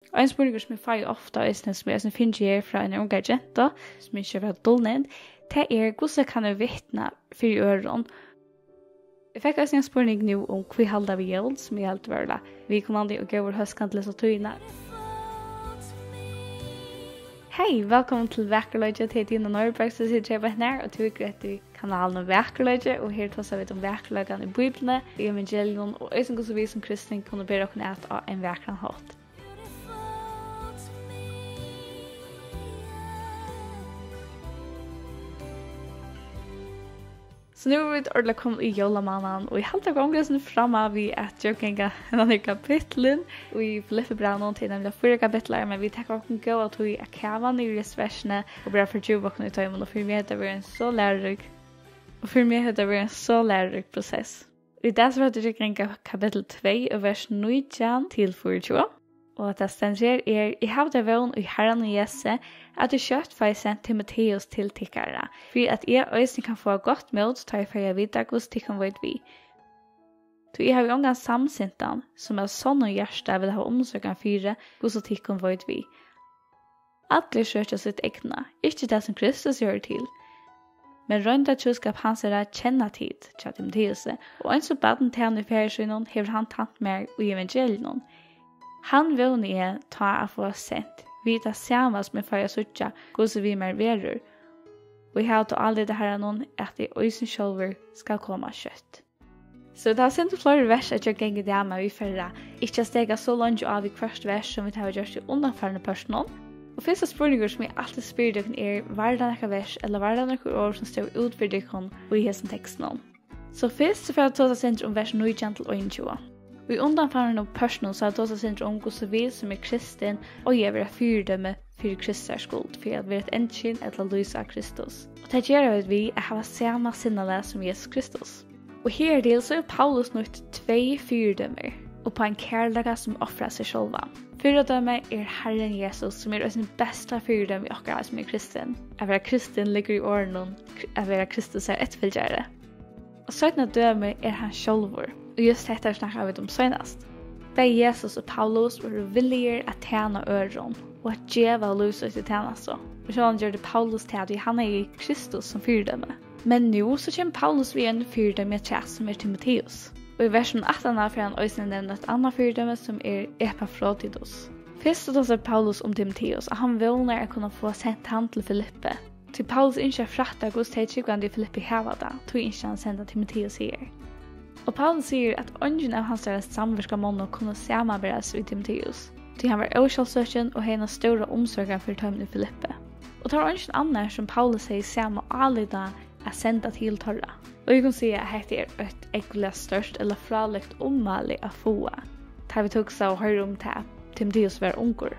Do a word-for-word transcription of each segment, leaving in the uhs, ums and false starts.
Og ein spurningur, sum eg fái ofta, eisini, sum eg eisini fingi her frá eini ungari gentu, sum eg ikki vil dulnevna, tað er: hvussu kann eg vitna fyri øðrum? Eg fekk eisini ein spurning nú um, hví halda vit jól, sum eg helt var viðkomandi og góður hóskan til hesa tíðina. Hey, vælkomin til Vakurleiki. Tað er Dina Norberg, sum situr her beint nú, og tú hyggur eftir kanalinum Vakurleiki, og her tosa vit um vakurleikan í Bíbliuni, í evangelium, og eisini hvussu vit sum kristin kunnu bera okkum at á ein vakran hátt. So nú eru vit ordiliga komin í jólamánaðin, og eg haldi, eg gongur eitt sindur fram á við at gjøgnumganga hendan her kapittulin í Filippibrævinum. Tað eru nemliga fýra kapitlar, men vit taka okkum góða tíð at kava niður í hesi versini og bara fordjúpa okkum í teimum, og fyri meg hevur tað verið ein so lærurík, og fyri meg hevur tað verið ein so lærurík prosess. Í dag so fara vit at gjøgnumganga kapittul tvey, og vers nítjan til fýraogtjúgu. Og tað stendur her, er: Eg havi ta vón í Harranum Jesusi, at eg skjótt fái sent Timoteus til tykkara, fyri at eg eisini kann fáa gott mót, tá eg fari at vita, hvussu tykkum veit við. Tí eg havi ongan samsintan, sum av sonnum hjarta vil hava umsorgan fyri, hvussu tykkum veit við. Allir søkja sítt egna, ikki tað, sum Kristus hoyrir til. Men royndartjúskap hansara kenna tit hjá Timoteusi, og eins og barn tænir faðir sínum, hevur hann tænt mær í evangeliinum. Hann vóni eg tá at fáa sent, við tað sama sum eg fái at síggja, hvussu við mær verður. Og eg havi tá álit á Harranum, at eg eisini sjálvur skal koma skjótt. So vit hava eitt sindur fleiri vers at gjøgnumganga í dag, men vit fara ikki at steðga so leingi á við hvørt vers, sum vit hava gjørt í undanfarnu pørtunum. Og fyrsta spurningur, sum eg altíð spyri tykkum, er: var tað nakað vers, ella var tað nøkur orð, sum stóð út fyri tykkum í hesum tekstinum? So fyrst so fara vit at tosa eitt sindur um vers nítjan til einogtjúgu. Í undanfarnu pørtunum so hava vit tosað eitt sindur um, hvussu vit sum eru kristin eiga at vera fyridømi fyri Kristusar skuld, fyri at vera eitt endurskin ella lýsa Kristus. Og tað gera vit við at hava sama sinnalag sum Jesus Kristus. Og higartil so hevur Paulus nýtt tvey fyridømir upp á ein kærleika, sum ofrar seg sjálvan. Fyrra dømi er Harrin Jesus, sum er eisini besta fyridømi okkara, sum er kristin. At vera kristin liggur í orðunum, at vera Kristusar eftirfylgjari. Og seinna dømi er hann sjálvur, og júst hetta snakkaðu vit um seinast. Bæði Jesus og Paulus vóru villigir at tæna øðrum og at geva lív sítt í tænastu. Og sjálvandi gjørdi Paulus tað, tí hann hevði Kristus sum fyridømi. Men nú so kemur Paulus við einum fyridømi afturat, sum er Timoteus. Og í versinum aftaná fer hann eisini nevna eitt annað fyridømi, sum er Epafroditus. Fyrst so tosar Paulus um Timoteus, og hann vónar at kunna fáa sent hann til Filippi. Tí Paulus ynskir at frætta, hvussu tey trúgvandi í Filippi hava tað, tí ynskir hann at senda Timoteus higar. Og Paulus sigur, at eingin av hansara samvirkamonnum kunnu samanberast við Timoteus, tí hann var ósjálvsøkin og hevði eina stóra umsorgan fyri teimum í Filippi. Og tað var eingin annar, sum Paulus hevði sama álit á at senda til teirra. Og eg kann siga, at hetta er eitt ógvuliga stórt ella frálíkt ummæli at fáa, tá vit hugsa og hoyra um tað, at Timoteus var ungur.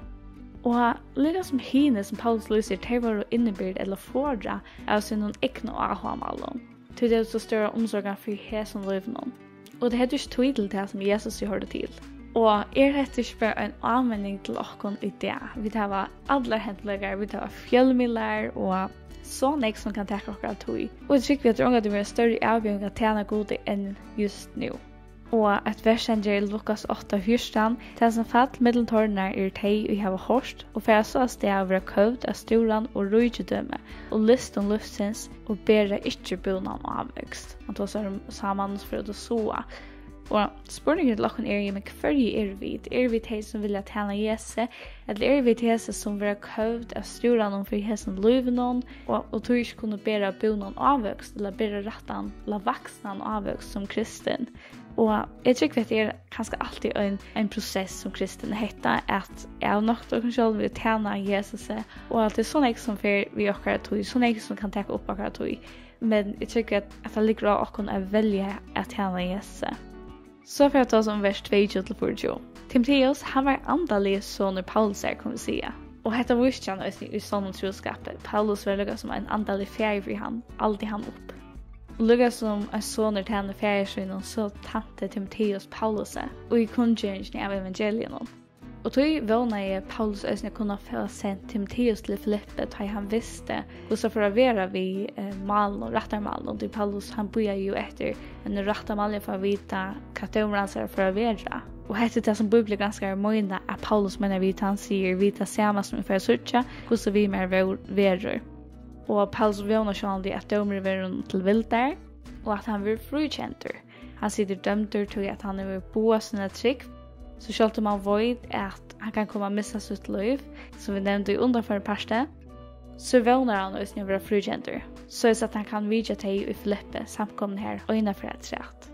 Og líka sum hini, sum Paulus lýsir, tey vóru innibyrgd ella forað av sínum egnu áhugamálum, tí tey høvdu so stóra umsorgan fyri hesum lívinum. Og tey høvdu ikki tíð til tað, sum Jesus hoyrdi til. Og er hetta ikki bara ein áminning til okkum í dag? Vit hava allar hentleikar, vit hava fjølmiðlar og so nógv, sum kann taka okkara tíð. Og eg trúgvi, at tað ongantíð verður størri avbjóðing at tæna Gudi enn júst nú. Og eitt vers stendur í Lukas átta fjúrtan: Tað sum fall millum tornarnar eru tey, ið hava hoyrt, og fara so avstað og verða køvd av stúran og ríkidømi og lystum lívsins, og bera ikki búnan ávøkst. Hann tosar um sámanus frá út at sáa. Og spurningurin til okkum er, jamen, hvørji eru vit? Eru vit tey, sum vilja tæna Jesusi, ella eru vit hesi, sum verða køvd av stúranum fyri hesum lívinum, og, og tí ikki kunnu bera búnan ávøkst, ella bera rættan, ella vaksnan ávøkst sum kristin? Og eg trúgvi, at tað er kanska altíð ein, ein prosess sum kristin, hetta at avnokta okkum sjálv við at tæna Jesusi, og at tað er so nógv, sum fer við okkara tíð, so nógv, sum kann taka upp okkara tíð. Men eg trúgvi, at, at tað liggur á okkum at velja at tæna Jesusi. So fer at tosa um vers tveyogtjúgu til fýraogtjúgu. Timoteus, hann var andaligi sonur Paulusar, kunnu vit siga. Og hetta vísti hann eisini í sonnum trúskapi. Paulus var líka sum ein andaligur faðir fyri hann, aldi hann upp. Og líka sum ein sonur tænir faðir sínum, so tænti Timoteus Paulusi í kunngeringini av evangeliinum. Og tí vónaði Paulus eisini at kunna fáa sent Timoteus til Filippi, tá ið hann visti, hvussu tað fór at vera við, eh, málinum, rættarmálinum, tí Paulus, hann bíðaði jú eftir einum rættarmáli fyri at vita, hvat dómur hansara fór at vera. Og hetta er tað, sum bíbliugranskarar meina, at Paulus meinar við, tá hann sigur: "Við tað sama sum eg fái at síggja, hvussu við mær vór-, verður." Og Paulus vónar sjálvandi, at dómurin verður honum til vildar, og at hann verður fríkendur. Hann situr dømdur, tí at hann hevur boðað sína trúgv, so sjálvt um hann veit, at hann kann koma at missa sítt lív, sum vit nevndu í undanfarna parti, so vónar hann eisini at verða fríkendur, soleiðis at hann kann vitja tey í Filippi samkomuni har eina ferð afturat.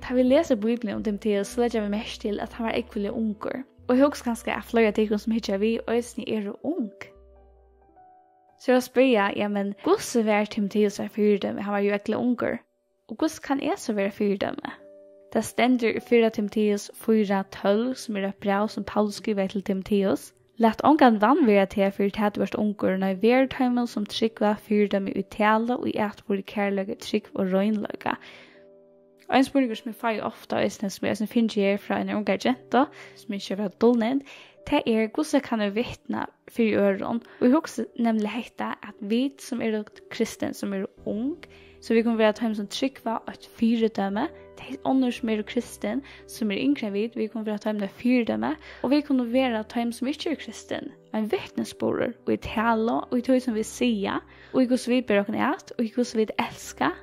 Tá vit lesa Bíbliuna um Timoteus, so leggja vit merki til, at hann var ógvuliga ungur. Og eg hugsi kanska, at fleiri av tykkum, sum hyggja við, eisini eru ung. So eg spyrji, ja, men hvussu var Timoteus eitt fyridømi? Hann var jú ógvuliga ungur. Og hvussu kann eg so vera fyridømi? Tað stendur í fyrra Timoteus fýra tólv, sum er eitt bræv, sum Paulus skrivaði til Timoteus: "Lat ongan vanvirða teg fyri tað, tú ert ungur, nei, ver teimum, sum trúgva, fyridømi í talu, í atburði, kærleika, trúgv og reinleika." Og ein spurningur, sum eg fái ofta, eisini, sum eg eisini fingi her frá eini ungari gentu, sum eg ikki vil vera dulnevnd, tað er: "Hvussu kann eg vitna fyri øðrum?" Og eg hugsi nemliga hetta, at vit, sum eru kristin, sum eru ung, so vit kunnu vera teimum, sum trúgva, eitt fyridømi. Tey onnur, sum eru kristin, sum eru yngri enn vit, vit kunnu vera teimum eitt fyridømi, og vit kunnu vera teimum, sum ikki eru kristin, ein vitnisburður í talu, í tí, sum vit siga, og í hvussu vit bera okkum at, og í hvussu vit elska,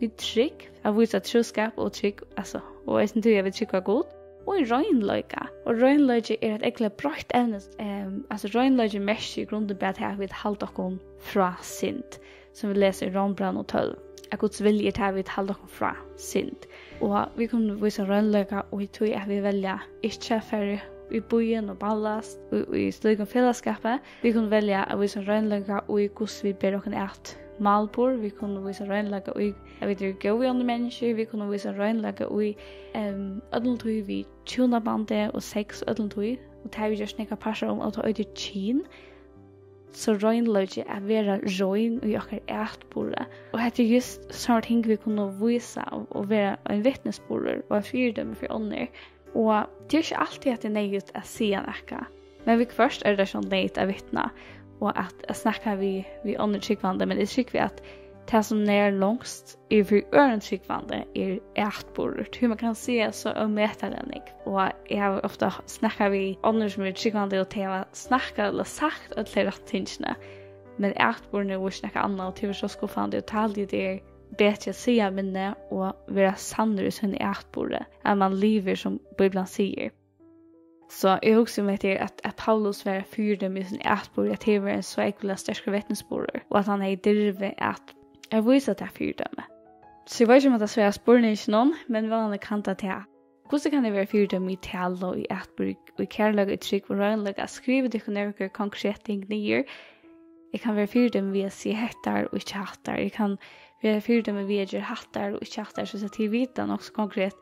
við trúgv, at vísa trúskap og trúgv, altso, og eisini tí, at vit trúgva Gud, og í reinleika. Og reinleiki er eitt ógvuliga breitt evni, ehm, altso, reinleiki merkir í grundini bara tað, at vit halda okkum frá synd, sum vit lesa í Rómbrævinum tólv, at Guds vilji er tað, at vit halda okkum frá synd. Og vit kunnu vísa reinleika í tí, at vit velja ikki at fara í býin og ballast í, í slíkum felagsskapi. Vit kunnu velja at vísa reinleika í, hvussu vit bera okkum at málburð. Vit kunnu vísa reinleika í, at vit eru góð við onnur menniskju. Vit kunnu vísa reinleika í, em, øllum tí við hjúnabandi og sex, øllum tí. Og tað hava vit gjørt nógvar partar um, og tað eitur kyn. So reinleiki, at vera rein í okkara atburði. Og hetta er júst sovorðin ting, vit kunnu vísa og, og vera ein vitnisburður og eitt fyridømi fyri onnur. Og tað er ikki altíð, at tað er neyðugt at siga nakað. Men viðhvørt er tað sjálvt neyðugt at vitna og at, at snakka við, við onnur trúgvandi. Men eg trúgvi, at tað, sum nær longst yvir fyri øðrum trúgvandi, er atburður. Tí man kann siga so ómetaliga nógv. Og eg havi ofta snakkað við onnur, sum eru trúgvandi, og tey hava snakkað ella sagt øll tey rættu tingini. Men atburðurin hevur víst nakað annað, og tað er so skuffandi, og tað haldi eg, tað er betri at siga minni og vera sannur í síni atburði, at man livir, sum Bíblian sigur. So eg hugsi um hetta her, at, at Paulus var eitt fyridømi í sín atburð, at tað var ein so ógvuliga sterkur vitnisburður, og at hann hevði dirvi at, at vísa tað fyridømi. So eg veit ikki, um hatta svarar spurninginum, men vónandi kann tað tað. Hvussu kann eg vera fyridømi í talu, í atburð, í kærleika, í trúgv og reinleika? Skrivið tykkum nøkur konkret ting niður. Eg kann vera fyridømi við at siga hettar og ikki hattar. Eg kann vera fyridømi við at gera hattar og ikki hattar, soleiðis at tit vita nokk so konkret,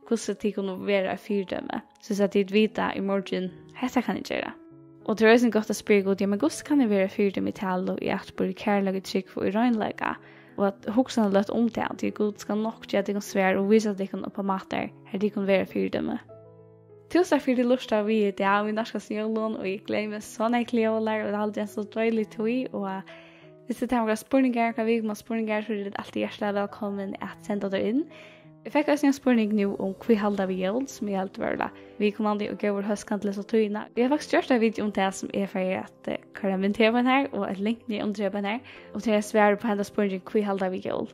hvussu tit kunnu vera eitt fyridømi. Soleiðis at tit vita í morgin, hetta kann eg gera. Og tað er eisini gott at spyrja Gud, ja, men hvussu kann eg vera fyridømi í talu, í atburð, í kærleika, í trúgv og í reinleika? Og at hugsa løtt um tað, tí Gud skal nokk geva tykkum svar og vísa tykkum upp á mátar, har tit kunnu vera fyridømi. Túsund takk fyri, at tit lurtaðu við í dag. Vit nærkast jólum, og eg gleði meg so nógv til jólar, og tað er altíð ein so deilig tíð, og viss tit hava onkrar spurningar, onkrar viðkomandi spurningar, so eru tit altíð hjartaliga vælkomin at senda teir inn. Eg fekk eisini ein spurning nú um, hví halda vit jól, sum eg helt var viðkomandi og góður hóskan til hesa tíðina. Eg havi faktiskt gjørt ein video um tað, sum eg fari at, eh, koyra mynd her á hana her, og eitt link niðan undir her á hana her, og tað er svar upp á henda spurningin, hví halda vit jól?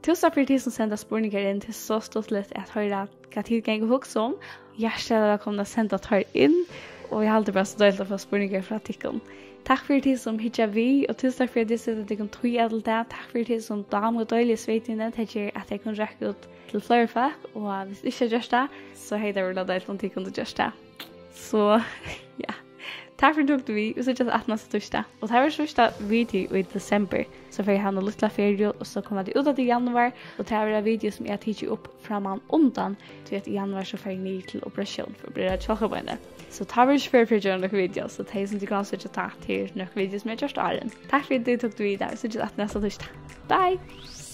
Túsund takk fyri tit, sum senda spurningar inn. Tað er so stuttligt at hoyra, hvat tit ganga og hugsa um. Hjartaliga vælkomin at senda teir inn, og eg haldi bara so deiligt at fáa spurningar frá tykkum. Takk fyri tit, sum hyggja við, og túsund takk fyri, at tit seta tykkum tíð av til tað. Takk fyri tit, sum dáma deiliga videoini. Tað ger, at eg kann røkka út til fleiri fólk, og viss ikki eg gjørdi tað, so hevði tað verið deiligt, um tit kundu gjørt tað. So, ja. Takk fyri, at tit tóku við. Vit síggjast aftur næsta týsdag. Og tað verður síðsta video í desembur. So fari eg hava eina lítla feriu, og so koma vit út aftur í januar, og tað verður ein video, sum eg havi tikið upp frammanundan, tí at í januar, so fari eg niður til operatión fyri at operera kjálkabeinið. So tá verður ikki feriu fyri at gera nøkur video, so tey, sum tit koma at síggja, tá, tað er nøkur video, sum eg havi gjørt áðrenn. Takk fyri, at tit tóku við í dag. Vit síggjast aftur næsta týsdag. Bye!